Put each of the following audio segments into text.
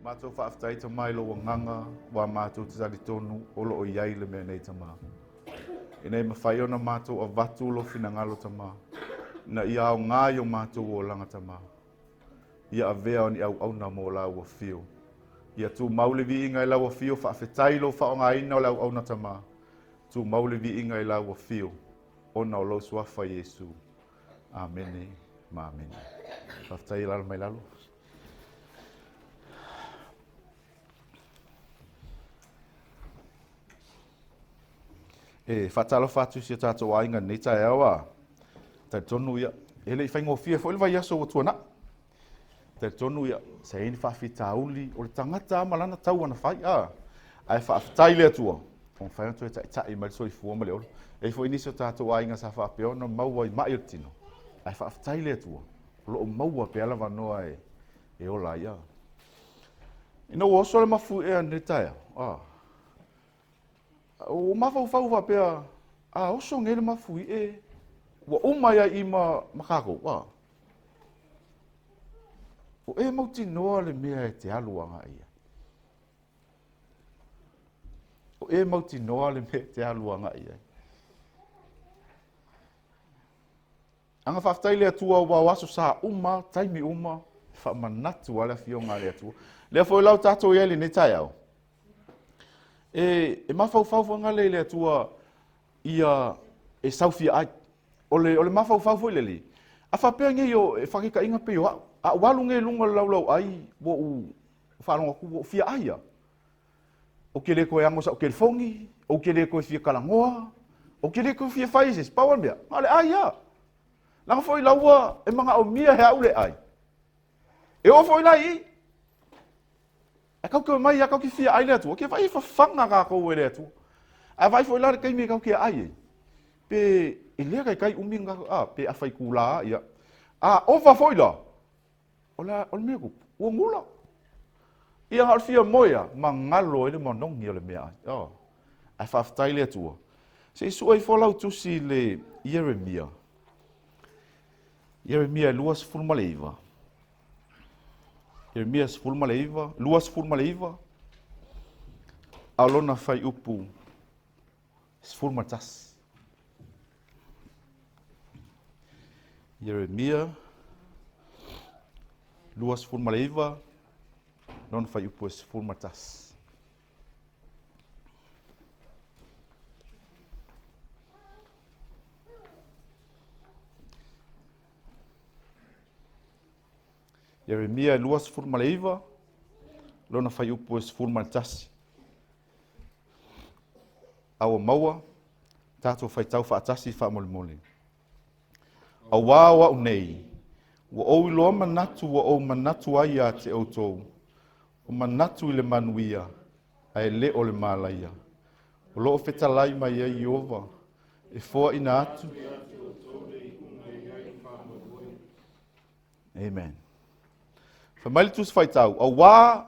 Matou faafetai Tama i lou agaga ua matou te talitonu o lo o i ai le mea nei Tama. Ina ia mafai ona matou avatu lou finagalo Tama, ina ia aoga i o matou olaga Tama. Ia avea o ni auauna mo lau afio. Ia tumau le viiga i lau afio, faafetai i lou faaaogaina o le auauna Tama. Tumau le viiga i lau afio ona o lou suafa Iesu. Amene ma amene. Faafetai e lalo mai lalo. E faatalofa atu i si o tatou aiga i lenei taeao a talitonu ia e le i faigofie foi le vaiaso ua tuanai. Talitonu ia sa i ai ni faafitauli o le tagata lava ma lana tau ana fai a ae faafetai i le Atua ua mafai ona toe taitai mai le soifua ma le ola. E i ai foi nisi o tatou aiga sa faapea ona maua i mai o le tino ae faafetai i le Atua o lo o maua pea le avanoa e ola ai. Ina ua oso le mafuie i lenei taeao, a, ua mafaufau faapea, a oso nei le mafuie, ua uma ai lava i i ma, ma kākou, a. O e mautinoa le mea e te alu agai i ai. O e mautinoa le mea e te alu agai i ai. Aga faafetai i le Atua aua o aso sa uma, taimi uma, e faamanatu lava le Afioga a le Atua. Lea foi la ua tatou i ai i lenei taeao, e, e mafaufau foi gale i le Atua ia e saufia ai. O le, o le mafaufau foi lele, a faapea nei o e faataitaiga pei o au, a ou alu nei i luga o le laulauai ua ou faalogo atu ua ou fia ai lava. Ou te le toe ano i sau telefoni, ou te le toe fia talanoa, ou te le toe fia fai i se isi. Pau o le mea, na o le ai lava. Leaga foi la ua e manaomia e au le ai. E oo foi la i i, ae tatou te omai lava tatou te fia ai le Atua, ke vaai e fafaga tatou e le Atua. Ae vaai foi la le taimi e tatou te aai ai, pe e le taitai umi ona tatou, a, pe afa itula, ia. A ova foi la, O le, o le mea tupu, ua gula. Ia na o le fia moe lava, ma galo ai le manogi o le meaai. Oh. Ae faafetai i le Atua. Se i sue ifo lau tusi i le Ieremia. Ieremia 29. Ieremia 19, 29, a o lona fuaiupu 11. Ieremia 29, lona fuaiupu e 11. Ieremia e 29, lona fuaiupu e 11. A ua maua, tatou faitau faatasi faamolemole. Auā o a'u nei, ua ou iloa manatu ua ou manatu ai iā te outou, o manatu i le manuia, ae le o le malaia. O lo o fetalai mai ai Ieova, e foaina atu. Amen. Fai mai le Tusi Faitau, auā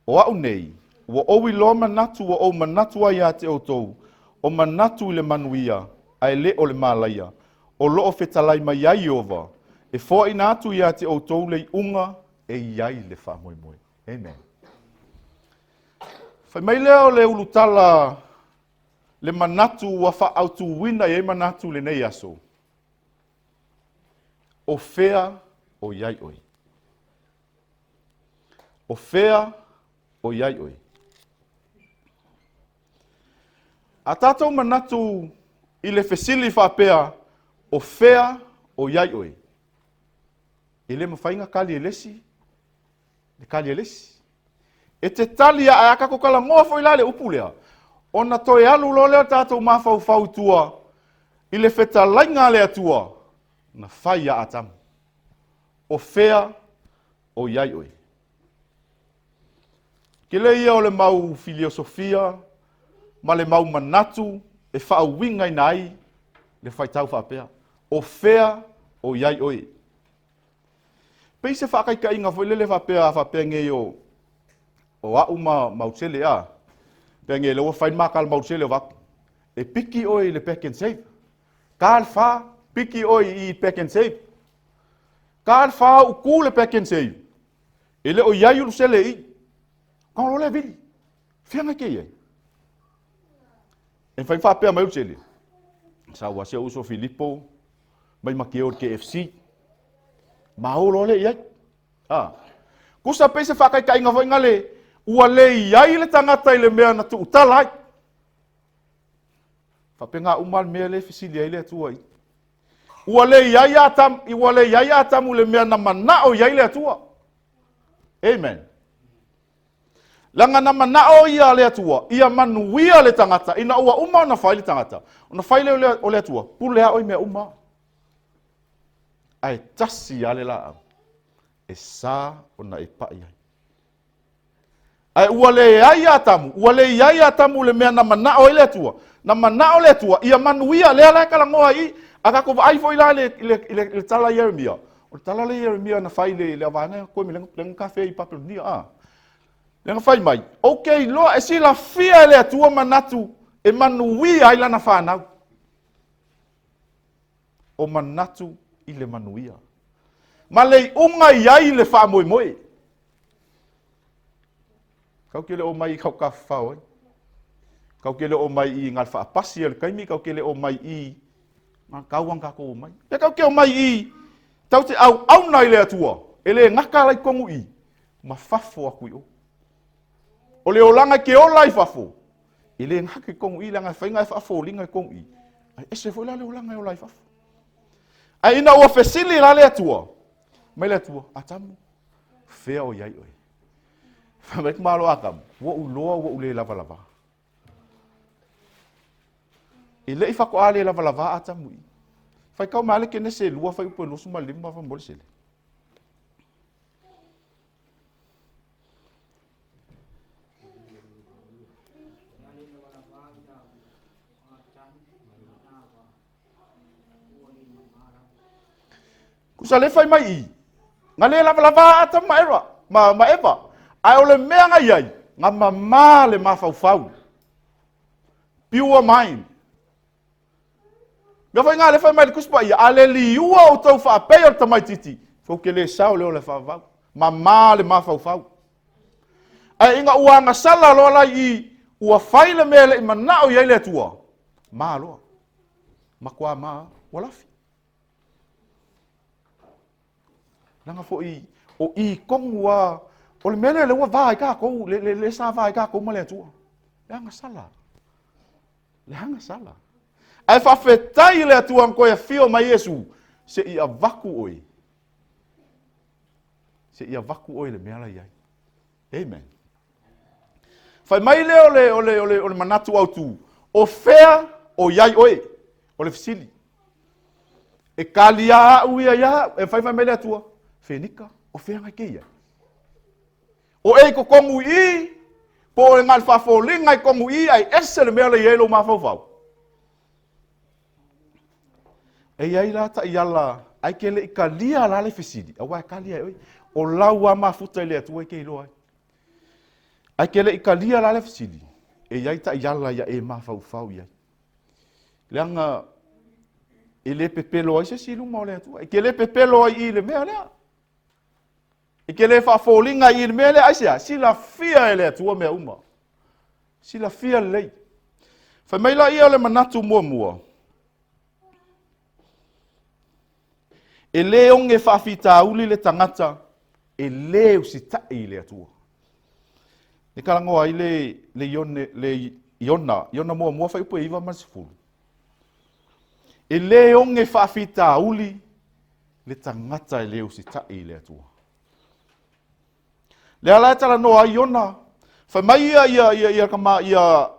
o a'u nei, ua ou iloa manatu ua ou manatu ai iā te outou, o manatu i le manuia, ae le o le malaia, o lo o fetalai mai ai Ieova, e foaina atu iā te outou le iuga e i ai le faamoemoe. Amen. Fai mai lea o le ulutala le manatu ua faaautuina i ai manatu i lenei aso. O fea o i ai oe? O fea o i ai oe? A tatou manatu i le fesili faapea, o fea o i ai oe? E le mafai ona tali e le isi le tali a le isi. E te tali a, ae a tatou talanoa foi la i le upu lea, ona toe alu loa lea o tatou mafaufau i tua i le fetalaiga a le Atua na fai ia Atamu. O fea o i ai oe? Tele ia o le mau filiosofia ma le mau manatu e faauigaina ai le faitau faapea, o fea o i ai oe? Pei se faataitaiga foi lele faapea a faapea nei o o a'u ma Mausele a pea nei lea ua fai le ma tala Mausele o vatu e piki ʻoe i le Pack and Save ta le fa piki ʻoe i Pack and Save ta le fa u'u tu le Pack and Save e le o i ai Ulusele i i ka loa lea vili fea ngai ke i ai e fai faapea mai Ulusele sa ua si o'u uso Filipo mai makeo i le KFC. Maolo loa lea i ai. Ah. Kusa pei se faataitaiga foi ngale, ua le i ai le tagata i le mea na tuutala ai. Faapena uma le mea le fesili ai le Atua i. Ua le i ai Atamu, ua le i ai Atamu i le mea na manao i ai le Atua. Amen. Leaga na manao ia le Atua ia manuia le tagata ina ua uma ona fai le tagata. Ona fai lea o le Atua, pule a oe i mea uma. Ae tasi lava le laau e sa ona e paʻi ai. Ae ua leai Atamu, ua le i ai Atamu le mea na manao ai le Atua. Na manao le Atua ia manuia, lea la e talanoa ai, a tatou vaai foi la i le, i le, i le, i le tala i Ieremia. O le tala lea Ieremia na fai i le, le vaega koe me lenga kafe i Papelonia. A. Lea na fai mai, ou te iloa e silafia e le Atua manatu e manuia ai lana fanau. O manatu i le manuia. Ma le iuga i ai le faamoemoe. Kau ke le o mai i kau tafafao ai. Kau ke le o mai i ngal faapasi a le taimi, kau ke le o mai i ngā kau ang kākou o mai. Pe kau ke o mai i tau te au auna i le Atua, e le gata la i tonu i, ma fafo aku i o. O le olaga i ke ola i fafo, e le gata i tonu i, leaga e faiga e faafoliga i tonu i, ae ese foi la le olaga e ola i fafo. Ae ina ua fesili la le Atua, mai le Atua, Atamu, fea o i ai oe? Fai mai ke malo Atamu, ua ou iloa ua ou le lavalava. E le i faatoa le lavalava Atamu i. Faitau mai lava le Kenese e 2 fuaiupu e 25 faamolemole. Kusa le fai mai i, nga le lavalava Atamu ma Eva, ma Eva. Ae o le mea nga i ai, nga mamā le mafaufau. Pure mind. Mea foi nga le fai mai le Tusi Paia, a le liua outou faapei o le tamaititi, tou te le sao le ola e faavavau. Mamā le mafaufau. Ae ina ua agasala loa la i i, ua fai le mea e le i manao i ai le Atua, mā loa. Matua mā, ua lafi. Leaga foi o i tonu a, o le mea lea lea ua va ai tatou, le, le, le sa va ai tatou ma le Atua. Le agasala. Le agasala. Ae faafetai i le Atua na toe afio mai Iesu, se i avatu oe. Se i avatu oe i le mea la i ai. Amen. Fai mai lea o le, o le, o le, o le manatu autu, o fea o i ai oe? O le fesili. E kalia au ia ia au. E fai fai mai le Atua, Fenika, o fea ngai ke ia? O e i totonu i i, po o e ngal faafoliga i totonu i i, ai ese le mea le i ai lou mafaufau. E i ai la taiala, ai ke le i kalia la le fesili, aua e kalia e oe. O lau a mafuta i le Atua e ke iloa ai. Ai ke le i kalia la le fesili, e i ai taiala ia e mafaufau i ai. Leaga e le pepelo ai se isi i luma o le Atua. E ke le pepelo ai i le mea lea. E ke le faafoliga i le mea lea, aisea? Silafia e le Atua mea uma. Silafia lelei. Fai mai la ia o le manatu muamua, e lē oge faafitauli le tagata e lē usitaʻi i le Atua. E talanoa ai le, le, Ione, le Iona, Iona muamua fuaiupu e 9 ma le 10. E lē oge faafitauli le tagata e lē usitaʻi i le Atua. Lea la e talanoa ai Iona, fai mai ia ia ia ia kama ia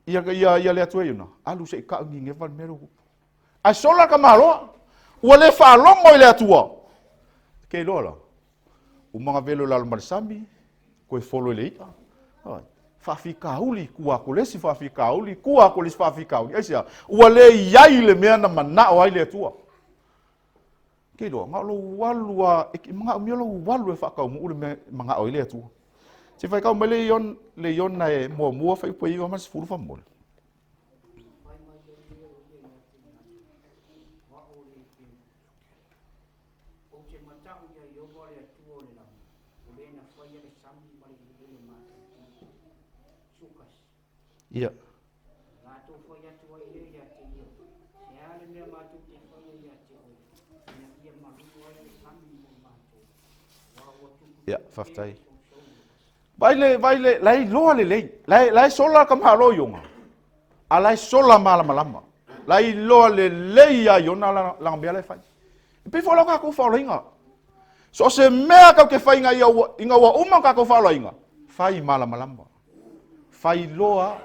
ia ia ia le Atua Iona, alu se i kau Nineva le mea lea. Ae sola ka maloa, ua le faalogo i le Atua. Ke iloa la, uma na velo i lalo ma le sami, koe folo i le i'a. Ai, faafitauli, tua atu le isi faafitauli, tua atu le isi faafitauli. Aisea? Ua le i ai le mea na manao ai le Atua. Ke iloa, na o lou alu a, e manaomia lou alu e faataunuu le mea e manao ai le Atua. Se faitau mai le Iona, le Iona e muamua fuaiupu e 9 ma le 10 faamolemole. Ou te mataʻu iā Ieova le Atua o le lani, o le na faia le sami ma le ʻeleʻele matautia. Sukas. Ia. Latou fai atu ai lea iā te ia, Se a le mea matou te faia iā te oe, ina ia malū ai le sami mo matou, aua ua tuputupu Ia, pea faafetai. le sousou o le vasa. Vaai le, vaai le, la e iloa lelei. La e, la e sola ka malo Iona. A la e sola malamalama. La e iloa lelei ia Iona lana, lana mea la e fai. E pei foi o lau tatou faaolaina. So o se mea tatou te fai ina ia ua, ina ua uma ona tatou faaolaina, fai malamalama. Fai loa.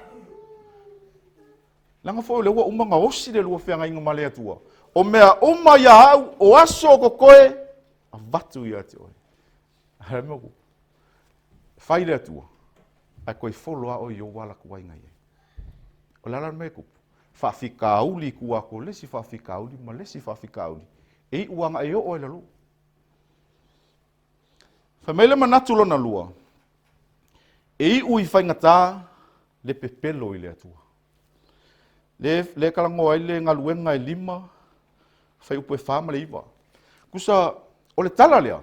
Leaga foi o lea ua uma ona osi le lua feagaiga ma le Atua. O mea uma ia au, o aso o totoe, avatu ia te oe. Ae mea ua fai le Atua, ae toe folo lava oe i ou ala tuai na i ai. O le ala le mea e tupu, faafitauli i tua atu o le isi faafitauli ma le isi faafitauli, e iu lava ina e oo ai i lalo. Fai mai le manatu lona lua, e iu i faigata le pepelo i le Atua. Le, le talanoa ai le galuega e lima, fuaiupu e 4 ma le 9. Tusa, o le tala lea,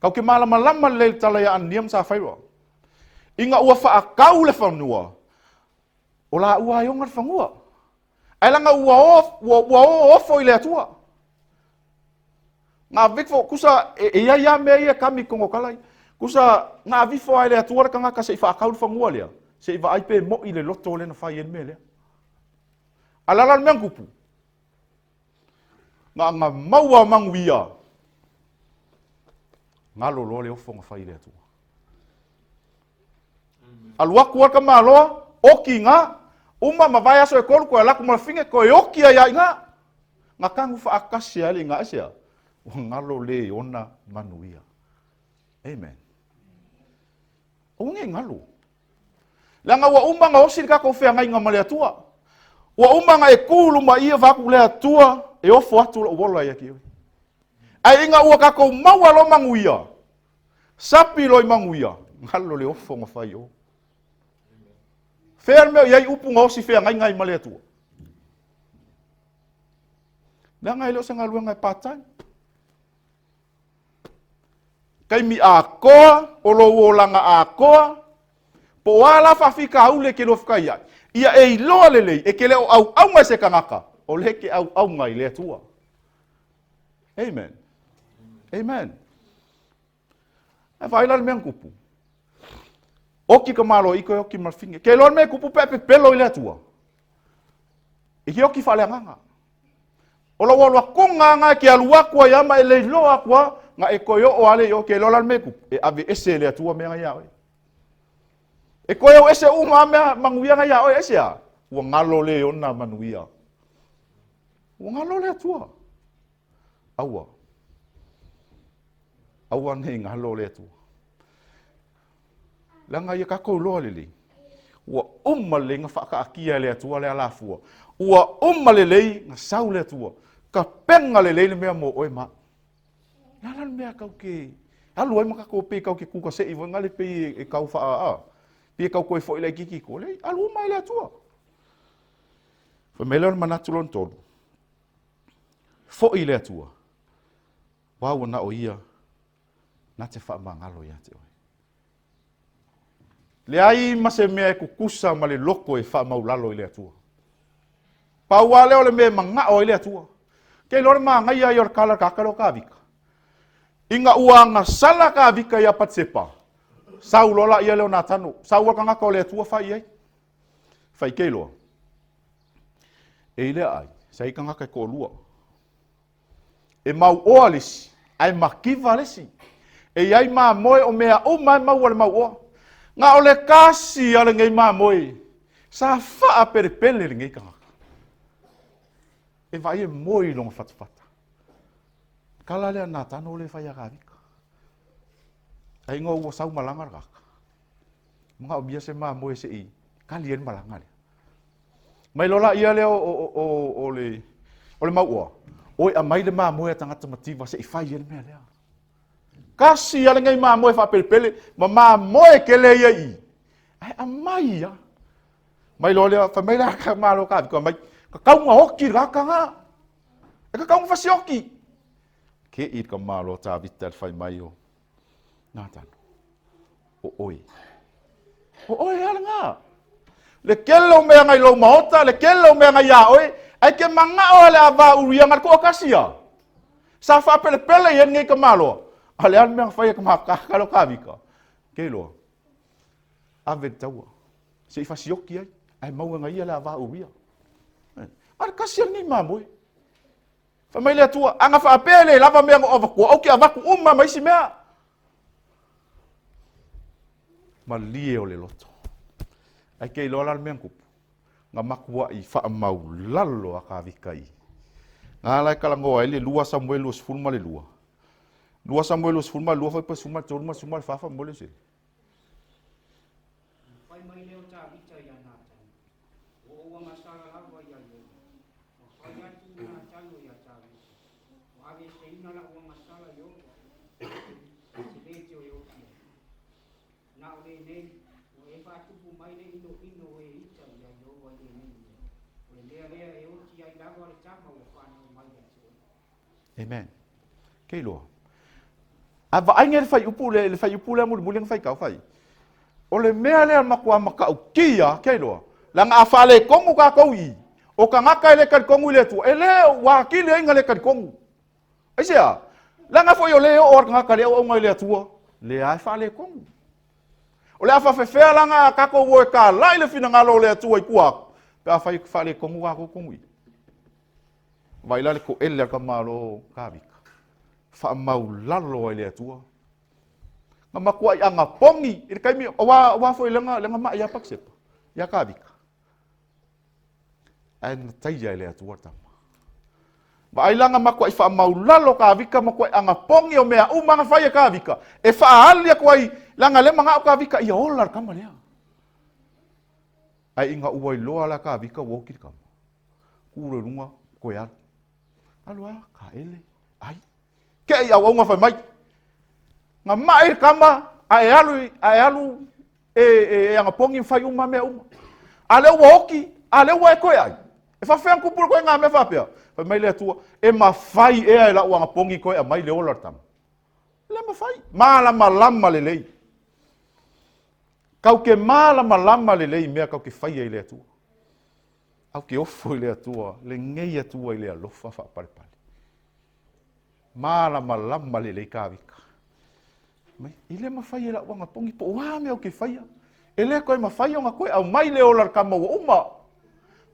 tau te malamalama lelei le tala ia Anania ma Safaira. Ina ua faatau le fanua, o laua ai ona le fanua. Ae laga ua o, ua, ua o ofo i le Atua. Na avifo, tusa, e, e iai lava mea ia e kami i totonu o tala ia. Tusa, na avifo lava e le Atua le tagata se i faatau le fanua lea, se i vaai pe mo'i le loto o le na fai ai le mea lea. A o le a la le mea na tupu? Na, na maua manuia. Galo loa le ofo na fai i le Atua. Alu atu lava le tamaloa, oki i ina, uma mavae aso e tolu, toe alu atu ma le fine, toe oki ai lava i ina. Na tanu faatasi ai le iga, aisea? Ua galo le ona manuia. Amen. Aua ne i galo. Leaga ua uma ona osi le tatou feagaiga ma le Atua. Ua uma ona e tu luma ia vaeatu le Atua e ofo atu lou ola ia te oe. Ae ina ua tatou maua loa manuia, sapi loa i manuia, galo le ofo na fai i o. Fea le mea o i ai upu na osi feagaiga ai ma le Atua? Leaga e le o se galuega e part time. Taimi atoa, o lou olaga atoa, po o a la faafitauli e te lua fetaiai, ia e iloa lelei e te le o auauna i se tagata, o lea e te auauna i le Atua. Amen. Amen. Ae vaai la le mea na tupu. Oti ka malo i toe oti ma le fine. Ke iloa le mea e tupu pe a pepelo i le Atua. I ke oti faaleagaga. O lou alu atuga na e ke alu atu ai a ma e le iloa atu a, na e toe oo a le i o ke iloa la le mea e tupu. E ave ese e le Atua mea na ia oe. E toe o ese uma a mea manuia na ia oe, ese a? Ua galo le ona manuia. Ua galo le Atua. Aua. Aua nei galo le Atua. Leaga ia tatou iloa lelei, ua uma lelei na faataatia e le Atua le alafua. Ua uma lelei na sau le Atua. Tapena lelei le mea mo oe ma au. Le a la le mea kau ke alu ai ma tatou pei kau ke kukaseʻi foi ngale pei e kau faa a pei e kau toe foi laitiiti i tua. Leai, alu uma e le Atua. Fai mai lea o le manatu lona tolu, foi i le Atua, aua ua na o Ia na te faamagalo ia te oe. Leai ma se mea e tutusa ma le loto e faamaulalo i le Atua. Pau lava lea o le mea e manao ai le Atua. Ke iloa le manaia ia o le tala a le tagata lea o Tavita. Ina ua agasala Tavita ia Patisepa, sau loa laia lea o Natano. Sau lava le tagata o le Atua fai i ai. Fai ke iloa. E i lea ai, sa i tagata e toalua. E mauoa le isi, ae mativa le isi. E i ai mamoe o mea uma e maua le mauoa. Na o le tasi a lenei mamoe, sa faapelepele lenei tagata. E vaai e moe i lona fatafata. Tala lea Natano le fai a Kavika. Ai ina ua sau malaga le tagata. Manaomia se mamoe se i kali ai le malaga lea. Mai loa laia lea o le mauoa, oi aumai le mamoe a tagata mativa se i fai ai le mea lea. Kasi a lenei mamoe faapelepele ma mamoe tele ia i i. Ae aumai ia. Mai loa lea, fai mai la ka malo ka avika mai, ka tau na oti le gata na. E ka tau na fasioti. Ke i ka malo Tavita le fai mai o Natano. O oe. O oe a lena. Le kele o mea ngai lou maota, le kele o mea ngai ia oe, ae ke manao le ava uria ngai ko kasi ia. Sa faapelepele i nei ka maloa. A le a le mea fai e ka maka lo ka vika. Ke loa. Ave le taua. Se i fasioki ai, ae maua ngai ia le ava uria. A le kasi a lenei mamoe. Fai mai le Atua, a na faapea e le lava mea na ou avatua, ou te avatu uma ma isi mea. Malie o le loto. Ae ke iloa la le mea na tupu. Na matuai faamaulalo a Kavika i. Na la e talanoa ai le 2 Samuele 22. 2 Samuele 22 foi pa 13 ma 14 fa mo le se. Fai mai lea o Tavita ia Natana, Ua ou agasala lava ia Ieova. Ua fai atu Natano ia Tavita, Ua aveeseina la'u agasala Ieova, e te lē toe oti ai. Na o lenei, ua e faatupu mai le ʻinoʻino o e ita ia Ieova i lenei mea, o le mea lea e oti ai lava le tama ua fanau mai ia te oe. Amen. Ke iloa. A vaai le fuaiupu le, le fuaiupu lea mulimuli na faitau fai. O le mea lea matua matautia, ke iloa. Leaga a faaletonu tatou i i, o tagata e le talitonu i le Atua, e le ua atili ai na le talitonu. Aisea? Leaga foi o le oo a le tagata le auauna i le Atua, lea e faaletonu. O le a faafefea la na tatou o e talai le finagalo o le Atua i tua atu, pe afai e faaletonu tatou tonu i i. Vaai la le toele a le tamaloa Tavita, faamaulalo ai le Atua. Na matuai anapogi i le taimi, aua foi lena mai ia Patisepa, ia Tavita. Ae na taia e le Atua le tama. Vaai la na matuai faamaulalo Tavita, matuai anapogi o mea uma na fai e Tavita, e faaali atu ai, leaga le manao Tavita ia ola le tama lea. Ae ina ua iloa la Tavita ua oti le tama. Tu loa i luga, toe alu. Alu a, kaele, ai. Kei auauna fai mai. Na mai le tama, ae alu, ae alu e, e, e anapogi ma fai uma mea uma. A lea ua oti, a lea ua e toe ai. E faafefea ona tupu le koe ngā mea faapea. Fai mai le Atua, e mafai ea e lau anapogi toe aumai le ola o le tama. Le mafai. Malamalama lelei. Kau ke malamalama lelei mea kau ke faia i le Atua. Au ke ofo i le Atua, lenei Atua i le alofa faapalepale. Malamalama lelei Kavika. Mai, i le mafai e lau agapogi po o a mea ou ke faia. E le koe mafai ona koe aumai le ola le kama ua uma.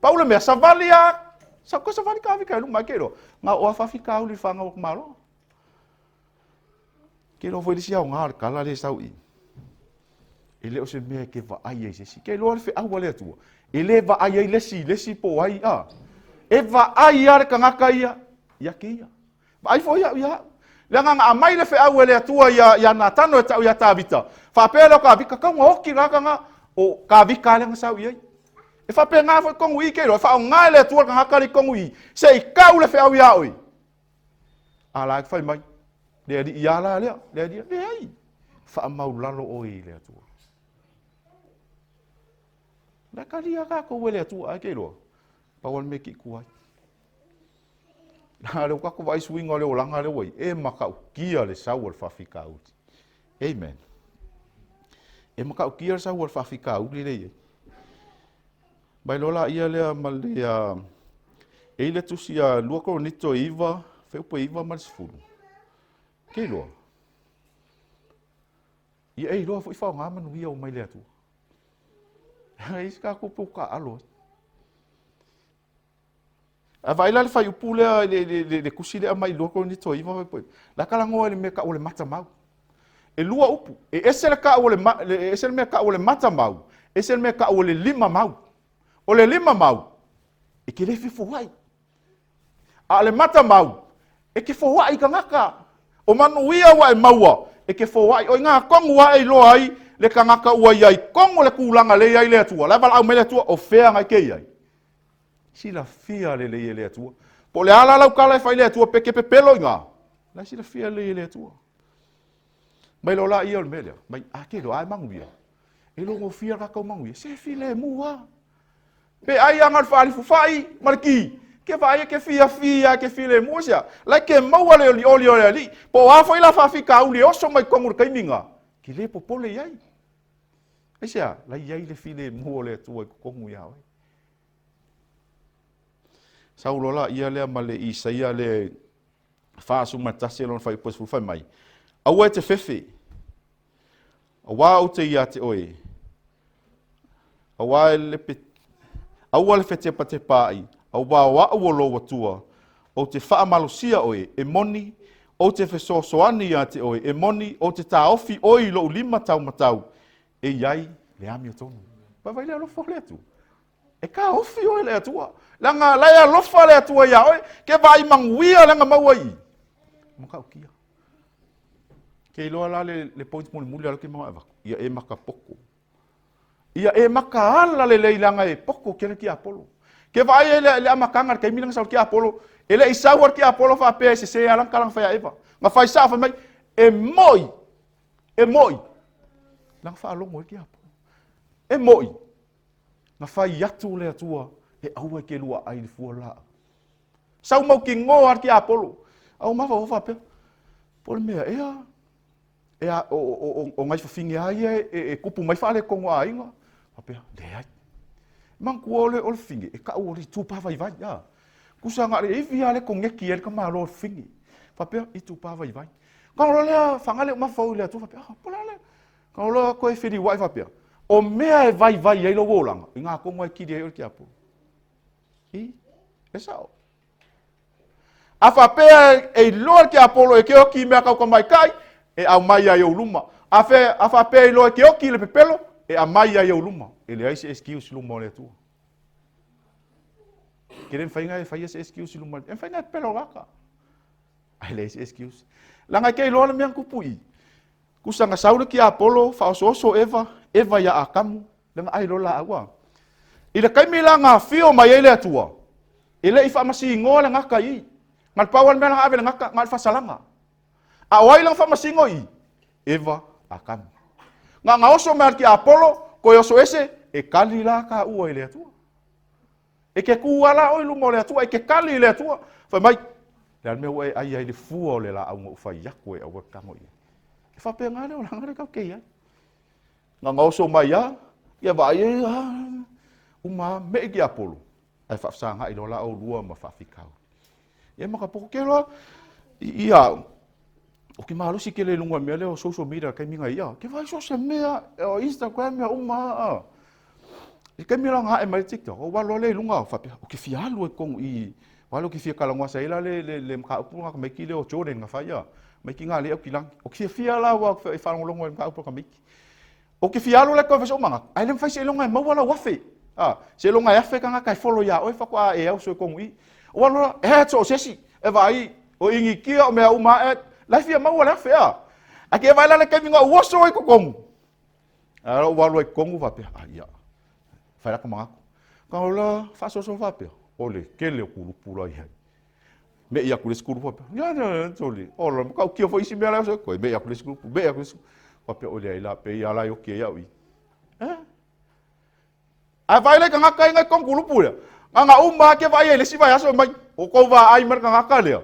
Pau le mea, savali a, sa koe savali Kavika e luma e ke iloa. Nga o a faafitauli i le fanau a Malo. Ke iloa foi le isi aoga o le kala lea e sau i. E le o se mea e ke vaai ai se isi. Ke iloa le feau a le Atua. E le vaai ai le isi, le isi po o ai, a. E vaai lava le tagata ia, ia ke ia. Vaai foi au ia au. Leaga na aumai le feau e le Atua ia, ia Natano e tau ia Tavita. Faapea lea o Kavika, kau na oti la kana o Kavika lea na sau i ai. E faapena foi tonu i ke iloa, e faaaoga e le Atua le tagata le tonu i, se i kau le feau ia oe. A la e fai mai, le alii ia la lea, le alii, leai, faamaulalo oe i le Atua. La kalia kākou e le Atua, ai ke iloa, pau le mea ki kuai. Na le kako vai suiga o le olaga le ua i, e makaukia le sau o le faafitauli. Amen. E makaukia le sau o le faafitauli le i ai. Mai loa laia lea ma le e i le tusi a 2 Korinito 9, fuaiupu e 9 ma le 10. Ke iloa? Ia e iloa foi faaaoga manuia ua mai le Atua. E isi kākou pe ua taaalo ai. A vaai la le fuaiupu lea i le, le, tusi lea mai 2 Korinito 9 fuaiupu. La talanoa i le mea tau o le matamau. E lua upu. E ese le tau o le, e ese le mea tau o le matamau, ese le mea tau o le lima mau. O le lima mau, e ke le fefoai. A o le matamau, e ke foai tagata. O manuia ua e maua, e ke foai. O i ngā tonu a e iloa ai le tagata ua i ai tonu le tulaga le i ai le Atua. La e valaau mai le Atua, o fea ngai ke i ai. Silafia lelei e le Atua. Po o le a la lau tala e fai le Atua pe ke pepelo i ngā. La e silafia lelei e le Atua. Mai loa la ia o le mea lea. Mai, a ke iloa, a e manuia. E logofia kākou manuia. Se filemu a. Pe ai anga le faalifufai ma le ki. Ke vaai e ke fiafia ke filemu o sea. La ke maua le olioli o le alii. Po o a foi la faafitauli e oso mai totonu i le taimi nga. Ke le popole i ai. Aisea, la i ai le filemu o le Atua i totonu iā oe. Sau loa la ia lea ma le Isaia le 41 lona fuaiupu e 10 fai mai, Aua e te fefe, auā ou te ia te oe, auā e le pe, aua le fetepatepaai, auā o a'u o lou Atua, ou te faamalosia oe, e moni, ou te fesoasoani ia te oe, e moni, ou te taofi oe i lou lima taumatau, e i ai le amiotonu. Vaivai le alofa o le Atua. E taofi oe le Atua. Leaga la e alofa le Atua iā oe, ke vaai manuia leaga maua i. Matautia. Ke iloa la le, le point mulimuli ala ke mau avatu. Ia e makapoko. Ia e makaala lelei leaga e poko kele ki Apolo. Ke vaai ai le, le amataga le taimi lena sau ki Apolo, e le i sau al ki Apolo faapea e sese ala kalanga fai a Eva. Na fai sao fai mai, e moi, e moi. Langa faalogo ai ki Apolo. E moi. Na fai atu le Atua e aua e ke lua ai le fua laau. Sau mautinoa a le tiapolo. A ua mafaufau faapea, po o le mea ea, e a, o, o, o, o nai fafine lava ia e, e, e kupu mai faaletonu aiga. Faapea, leai. Manatua o le, o le fafine, e tau o le itupa vaivai. A. Tusa na o le ivi lava le koneki ai le tamaloa o le fafine. Faapea, itupa vaivai. Ona loa lea, faga lea mafaufau i le Atua, faapea, ah, po o le a le, Ka loa koe feliuai faapea, o mea e vaivai ai lou olaga, i ngā tonu e kili ai oe le tiapolo. I, e sao. A faapea e iloa le tiapolo e ke oki i mea kau tamaitai, e aumai ai ou luma. A, fe, a faapea e iloa e ke oki i le pepelo, e aumai ai ou luma. E leai se excuse i luma o le Atua. Ke le mawhai e whaia se excuse i luma. E mawhai e pepelo gaka. Ai leai se excuse. Leaga e ke iloa le mea na tupu i. Kusa na sau le tiapolo, faaosooso Eva, Eva ia Atamu, leaga ai loa laau a. I le taimi la na afio mai ai le Atua, e le i faamasinoa le gata i i. Na le pau lava le mea na ave le gata, na o le faasalaga. A o ai la na faamasino i i? Eva, Atamu. Na na oso mai le tiapolo, toe oso ese, e kali la taua i le Atua. E ke kū a la oe i luma o le Atua, e ke kali i le Atua. Fai mai, le a le mea ua e ai ai le fua o le laau na ou fai atu e aua e tago i ai. E faapena le olaga lea tatou te i ai. Na ona oso mai lava, ia vaai ai, ah, uma lava, me'i tiapolo, ae faafesagai loa la oulua ma faafitauli. Ia ma ka poko ke loa, i ia au, o ke malosi tele i luga o le mea lea o social media i le taimi nei, ia, ke vaai so o se mea, o Instagram mea uma lava, a. I le taimi la na ae mai ai le TikTok, ou alu lava lea i luga, faapea, ou te fia alu ai i totonu i i, aua lea ou te fia talanoa sa i ai la le, le, le mataupu lena tamaiti lea o Jordan na fai, a, tamaiti na alii Aukilani. Ou te fiafia la aua e faalogologo i le mataupu a tamaiti. Ou te fia alu la i totonu e fai sou manatu, ae le mafai seiloga e maua lau 1000. A, seiloga e 1000 tagata e follow ia oe faatoa e auso i totonu i i. Ou alu la, add so o se isi, e vaai, o Initia, o mea uma add, la e fia maua le 1000, a. Ae te vaai la le taimi na ou oso ai i totonu. Ae ou alu ai i totonu faapea, ah, ia, fai la ka manatu. Ka ola faasoasoa faapea, o le tele o kulupu la i ai. Me'i atu i le isi kulupu faapea, ia, ia, ia, soli, ola, matautia foi isi mea la e oso ai, toe me'i atu i le isi kulupu, me'i atu i le isi faapea, o leai la, pei lava la e oti ai au i. Eh? Ae vaai la i tagata ia na i totonu kulupu lea, na ona uma lava ke vaai ai i le isi vaiaso mai, o tou vaai mai le tagata lea.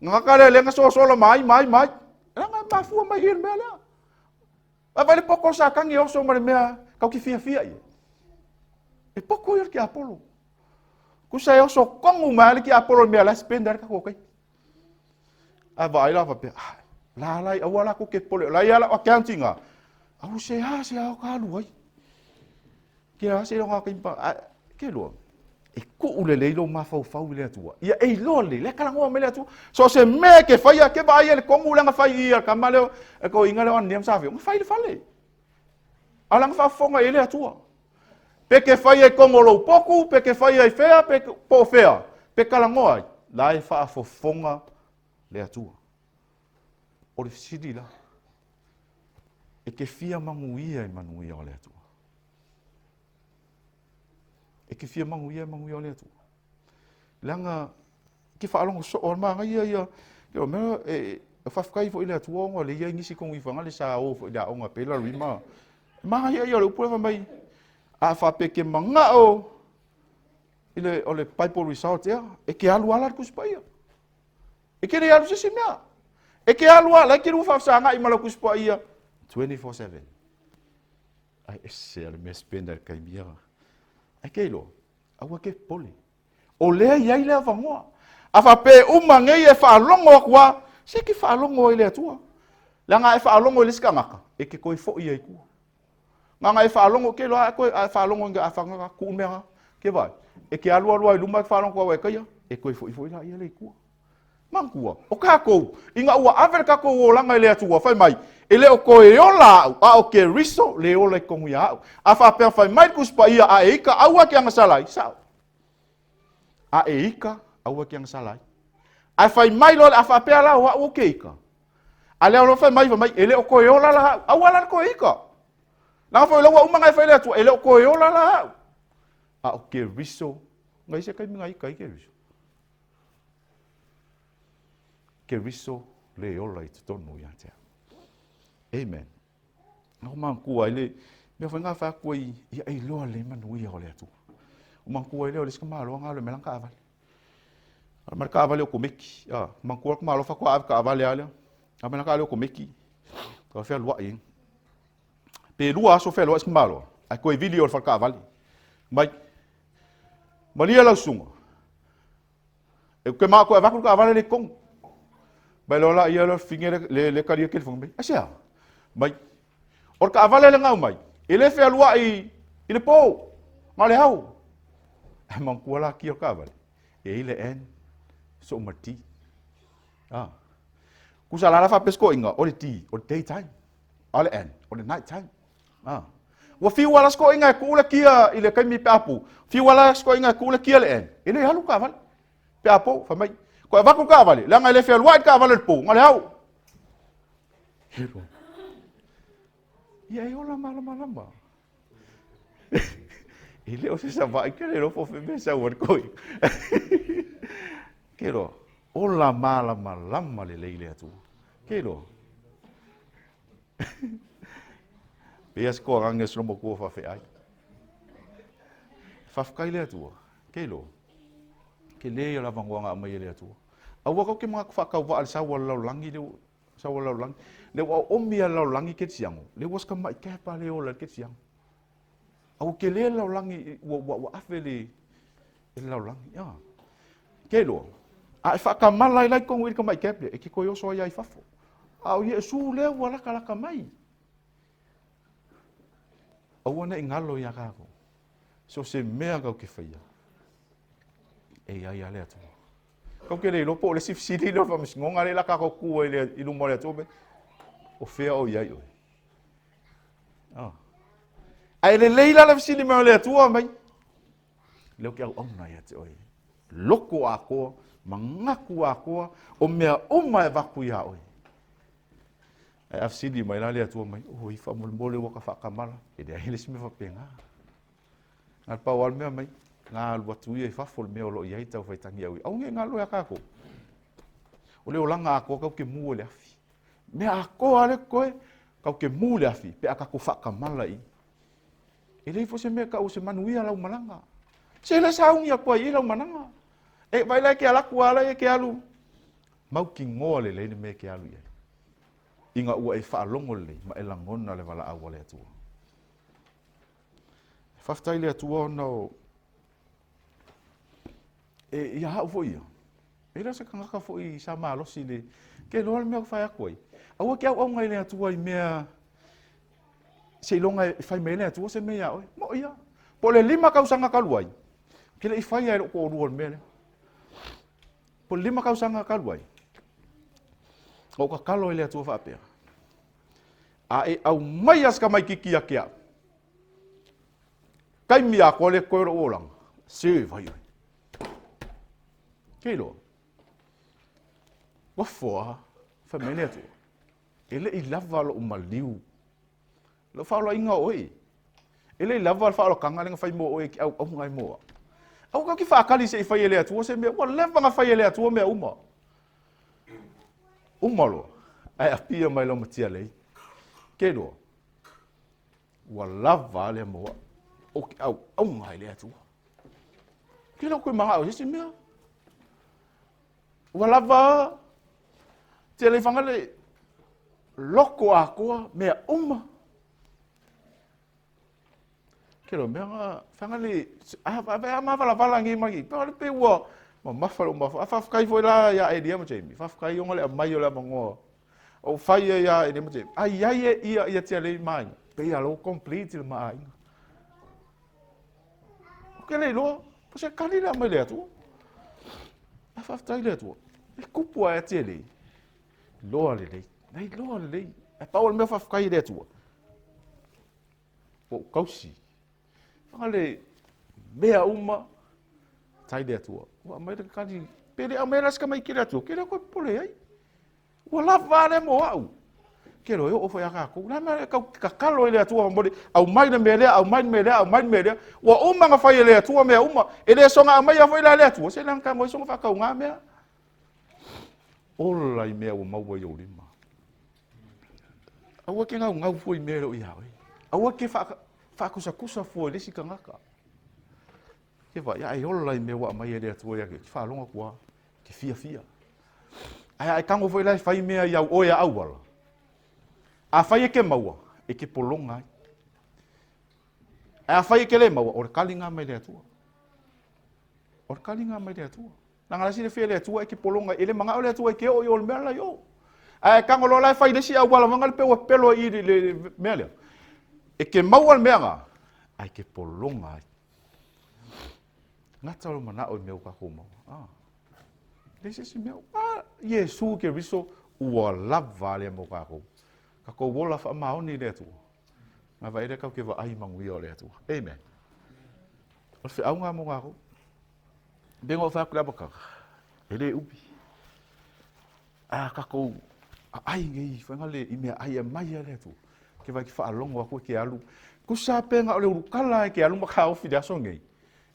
Tagata lea lea na sosola mai, mai, mai. Leaga e mafua mai i le mea lea. Ae vaai le poto o Satani e oso ma le mea tau te fiafia i ai. E poto ia le tiapolo. Tusa e oso tonu mai le tiapolo i le mea la e spend ai le tatou taimi. Ae vaai la faapea, ah, la la, aua la tou te popole, la ia lau account ina. Au se a, se a o ka alu ai. Ke a se loga taimi pa, ke lua. E tuu lelei lou mafaufau i le Atua. Ia e iloa lelei, lea e talanoa mai le Atua. So o se mea e ke faia, ke vaai ai le komu lea na fai i ia kama lea, e toeaina lea o Anania ma Safira, na fai le fale. A o la na faafofoga i ai le Atua. Pe ke fai ai tonu o lou potu, pe ke fai ai fea, pe po o fea, pe talanoa ai, la e faafofoga le Atua. O le fesili la, e te fia manuia i manuia o le Atua? E te fia manuia i manuia o le Atua? Leaga ke faalogo soo le manaia ia o mea e faafetai foi i le Atua ona o lea e i ai nisi tonu i Faga sa o foi i le aoga pei la Rima. Manaia ia o le upu lea fai mai a faapea ke manao i le o le Bible result ea e ke alu ala le Tusi Paia. E ke le alu se isi mea. E ke alu ala e ke lua faafesagai ma lau Tusi Paia 24/7. Ai ese a le mea spend ai le taimi ia. Ai ke iloa, aua ke popole. O lea e i ai le avanoa. A faapea e uma nei e faalogo atu lava, se e te faalogo ai i le Atua. Leaga a e faalogo i le isi tagata, e te toe foi ai i tua. Leaga e faalogo, ke iloa a e toe a e faalogo i a fagana tuu mea na, ke vaai, e te alu alu lava i luma e te faalogo atu e taia, e toe foi foi laia lea i tua. Manatua, o tatou, ina ua ave le tatou olaga i le Atua, fai mai, e le o toe ola au, a o Keriso le ola i totonu ia au. A faapea fai mai le Tusi Paia, a e ita, aua e te agasala ai, sao. A e ita, aua e te agasala ai. Ae fai mai loa, a faapea la o au ou te ita, a lea loa fai mai, fai mai, e le o toe ola la au, aua la le toe ita. Leaga foi o lea ua uma ona e fai i le Atua, e le o toe ola la au, a o Keriso, na i ai se taimi na ita ai Keriso. Keriso le ola i totonu ia te au. Amen. Na o manatua ai le mea foi na fai atu ai ia e iloa le manuia o le Atua. O manatua ai lea o le isi tamaloa na alu ai mai lana taavale. Alu mai le taavale okomeki. Ah, manatua le tamaloa faatoa ave taavale lava lea. Alu mai lana taavale okomeki. Tau fealuai ai. Pe lua aso fealuai si tamaloa, ae toe vili o le fale taavale. Mai, malie lau susuga, E ke ma koe avatu le taavale le i totonu. Mai loa la ia le fine le le, le talia telefoni mai. Aisea? Mai. O le taavale le na aumai, e le fealuai i le po, na o le ao. Ae manatua la kia o le taavale, e i ai le N, soo ma le T. Ah. Tusa la la faapea se toeaina, o le D, o le day time. A o le N, o le night time. Ah. Ua fiu lava la si toeaina e tuu le kia i le taimi pe a pu. Fiu lava la si toeaina e tuu le kia le N. E le alu le taavale. Pe a po, fai mai. Toe avatu le taavale, leaga e le fealuai le taavale i le po, na o le ao. Hero. Ia e ola malamalama. E le o se Savaii ke le nofo fe mea sau ai le koe. Ke iloa, ola malamalama lelei le Atua. Ke iloa. Pei a se toagaga o se lomotua faafeai. Faafetai le Atua. Ke iloa, tele ia o le avanoa na aumai e le Atua. Aua tou te manatu faatauvaa i le sau a le lalolagi lea. Sau a le lalolagi. Le ua oomi a le lalolagi kerisiano, le ua se tamai cap a le ola i le kerisiano. A ua tele le lalolagi ua ave le e le lalolagi. Ia. Ke iloa, a e faatamala ai la i totonu i le tamai cap lea, e te toe oso ai lava i fafo. A o Iesu lea ua latalata mai. Aua ne i galo iā tatou. So o se mea tatou te faia, e i ai lava le Atua. Tatou te le iloa po o le isi fesili lea o le faamasinoga lea o le a tatou tu ai i luma o le Atua, o fea o i ai oe? Ah. Ae lelei la le fesili mai o le Atua mai. Lea ou te auauna ia te oe. Loko atoa, manatu atoa, o mea uma e avatu iā oe. Ae a fesili mai la le Atua mai, oi, faamolemole ua ka faatamala. E leai le isi mea faapena. Na o le pau lava le mea mai, na alu atu ia i fafo le mea o lo o i ai tau faitagi au i. Aua ne i galo ia tatou. O le olaga atoa tatou te mu i le afi. Mea atoa lea totoe, tatou te mu i le afi pe a tatou faatamala i. E leai foi se mea e tau o se manuia lau malaga. Se le sauni atu ai i lau malaga. E vai la e ke alu atu ala e ke alu. Mautinoa lelei le mea e ke alu i ai. Ina ua e faalogo lelei ma e lagona le valaau a le Atua. Faafetai i le Atua ona o e ia au foi ia. E le o se tagata foi sa malosi le ke loa le mea ua fai atu ai. Aua ke auauna i le Atua i mea seiloga e fai mai le Atua se mea iā oe. Mo ia. Po o le 5 tausaga talu ai, ke le i faia e lou toalua le mea lea. Po o le 5 tausaga talu ai, na ou tatalo i le Atua faapea, a e aumaia se tamaitiiti ia te au, taimi atoa lea totoe o lou olaga, se vai oe. Ke iloa? Nofo lava, fai mai le Atua, e le i lava lou maliu, lou faaolaina o oe. E le i lava le faaolataga lea na fai mo oe e te auauna ai mo au. Aua tatou te faatali se i fai e le Atua se mea, ua leva na fai e le Atua mea uma. Uma loa, ae apia mai lau matialei. Ke iloa? Ua lava lea mo au. O ke auauna i le Atua. Ke lau koe manao i se isi mea. Ua lava tele whangale loko atoa mea uma. Ke lo mea nga whangale a a mawalawala ngi mai. Pa le pe ua mamafa lo mafa. A whawhakai foi la ia Elia ma Jamie. Whawhakai onga le amai o le amangoa. O fai e ia Elia ma Jamie. Ai ai e ia ia tia lei mai. Pe ia lo complete le maaiga. O ke le iloa, po se kali le amai le Atua. A faafetai le Atua. E kupu ae tia lei. Loa lelei. Nei loa lelei. E pau o le mea faafetai i le Atua. Ua ou tausi. Whangale mea uma, tai le Atua. Ua aumai le kali, pe le aumai la se tamaiti le Atua, ke le koe popole ai. Ua lava lea mo au. Ke loa e oo foi a tatou. La mea kau tatalo i le Atua faamolemole, aumai le mea lea, aumai le mea lea, aumai le mea lea. Ua uma na fai e le Atua mea uma. E le soga aumaia foi la e le Atua, se leaga tago ai soga faatauga mea. Ola i mea ua maua i ou lima. Aua ke gaugau fua i mea e le o iā oe. Aua ke faakusakusa fua i le isi tagata. Ke vaai, ae ola i mea ua aumai e le Atua ia te oe, faalogo atu lava, ke fiafia. Ae a e tago foi la e fai mea i au oe a auala, afai e ke maua, e ke pologa ai. Ae afai e ke le maua, o le kaliga mai le Atua. O le kaliga mai le Atua. Leaga la e silafia e le Atua e ke pologa, e le manao le Atua e ke oo i o le mea la i o. Ae tago loa la e fai le isi auala vaega le pe ua pepelo ai i le mea lea. E ke maua le mea na, ae ke pologa ai. Gata lou manao i mea ua tatou maua. Ah. Leai se isi mea. Ah, Iesu Keriso ua lava lea mo tatou. Tatou ola faamaoni i le Atua. Na vaai lea tatou te vaai i manuia o le Atua. Amen. O le feauga mo tatou. Pei ona ou fai atu i le amataga, e le umi. A tatou aai nei faiga le i meaai e aumai a le Atua, ke vaai ke faalogo atu e ke alu. Tusa pe na o le ulukala e ke alu ma taofi i le aso nei,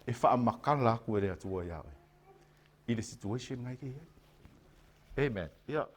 e faamatala atu e le Atua iā oe i le situation na e ke i ai. Amen. Ia.